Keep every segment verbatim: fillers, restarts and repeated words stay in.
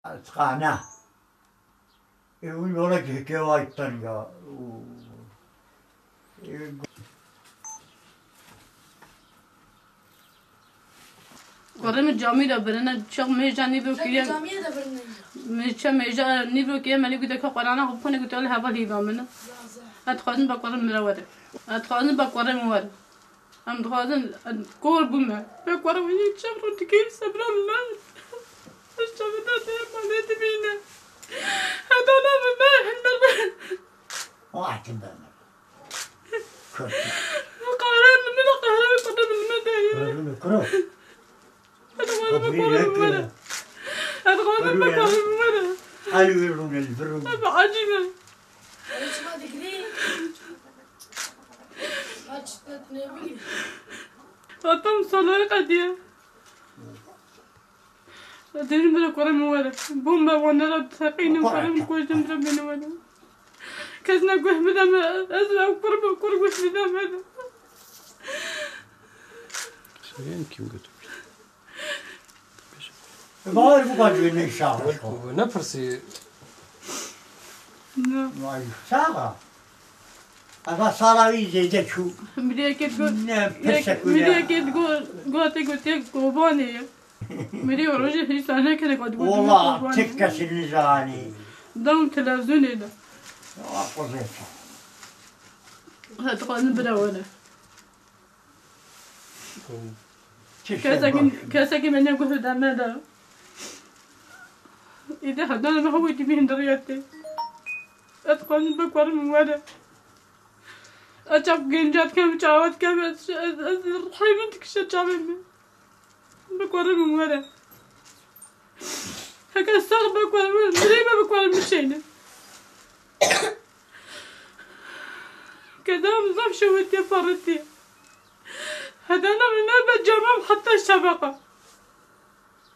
Qana. E, û yola ki hikê wa teng a. Û, e, Kurê min camî de birine, çax mêja nîvro kiriye. Camî de birine. Mêja, mêja nîvro kiriye, melî gudeka Qur'ana xwe bixwîne, gute, "Li heval hîva min." Ez dixwazim be kurê min re were. Ez dixwazim be kurê min were. Em dixwazin, em kor bûme. Be kurê min yek çev rû dikir, sebra min. Ez çavê te dê malê dibîne. Heta na min be, hember be. O hatim be min. Kurt. Qehre li min, qehre wê qede min me de ye. Kuro, kuro. Ez dixwazim be kurê min were. Ez dixwazim be kurê min were. Hal wê rûne li vir rûne. Ez ecî me. Çima digirî? Aç, ne bileyim. Atam salay qediye. Dêrî min re kurê min were. Bombe wan re teqînin, kurê min kujtin re bêne were. Kes ne guh bide me, ez ew kur bi kur guh bide me. Sen kim götürmüş? Bawer bû ka cihê me şax. Nepirsî. Ne. Vay, sax a. Eva sala wî zêde çû. Miriyekê go-, ne, pirsek wî ne. Miriyekê go-, gote gotiye Kobanê ye. Mirî rojê hîsa nekene ka digot Kobanê. Wala tek kesî nizanî. Dam televizyonê de. Ya, qozê. Hadi xwazin bira were. Kesekî, kesekî me ne guh de me de. Îdî hedana me hewî dî bîn diriyetê. Ez dixwazim be kurê min were. Ez çav genca dikem, çawa dikem, ez, ez, ez rihê min dikişe çavê min. Be kurê min were. Heke sax be kurê min, mirê me be kurê min şeyne. Kedam zaf şewitiye paritiye. Hedana min be camam heta şebeqa.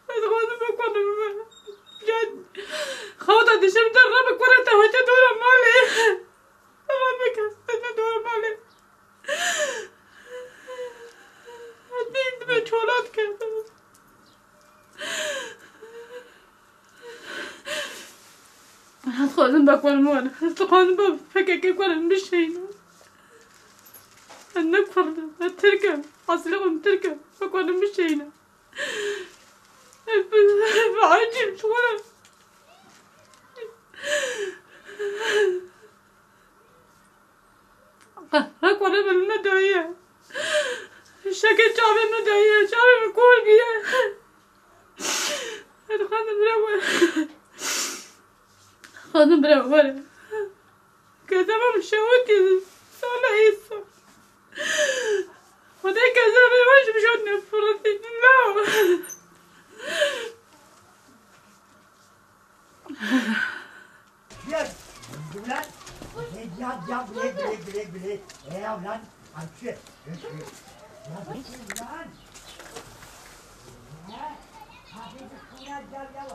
Ez dixwazim be kurê min. Xewda dişim der re be kurê te hete dora malê. Re be kes te dora malê. Hete dibe çolat ke. Ez dixwazim be kurê min were. Ez dixwazim be P K K kurê min bişeyne. Ez ne kurd im, ez tirk im. Eslê xwe min tirk e. Be kurê min bişeyne. Ez bi, bi ecîb ji xwe re. Qehre kurê min li me daye. Şekê çavê min daye. Çavê min kor bûye. Ez dixwazim bira were. Dixwazim bira were. Kezeba min şewitî sala êsa. Xwedê kezebê wan ji min şewitî nefirî. La. Gel. Gel, gel, gel, gel, gel, gel. Ya lan, amca. Ya lan. Ya, hadi gel, gel.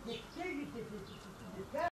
Gel, gel, gel, gel.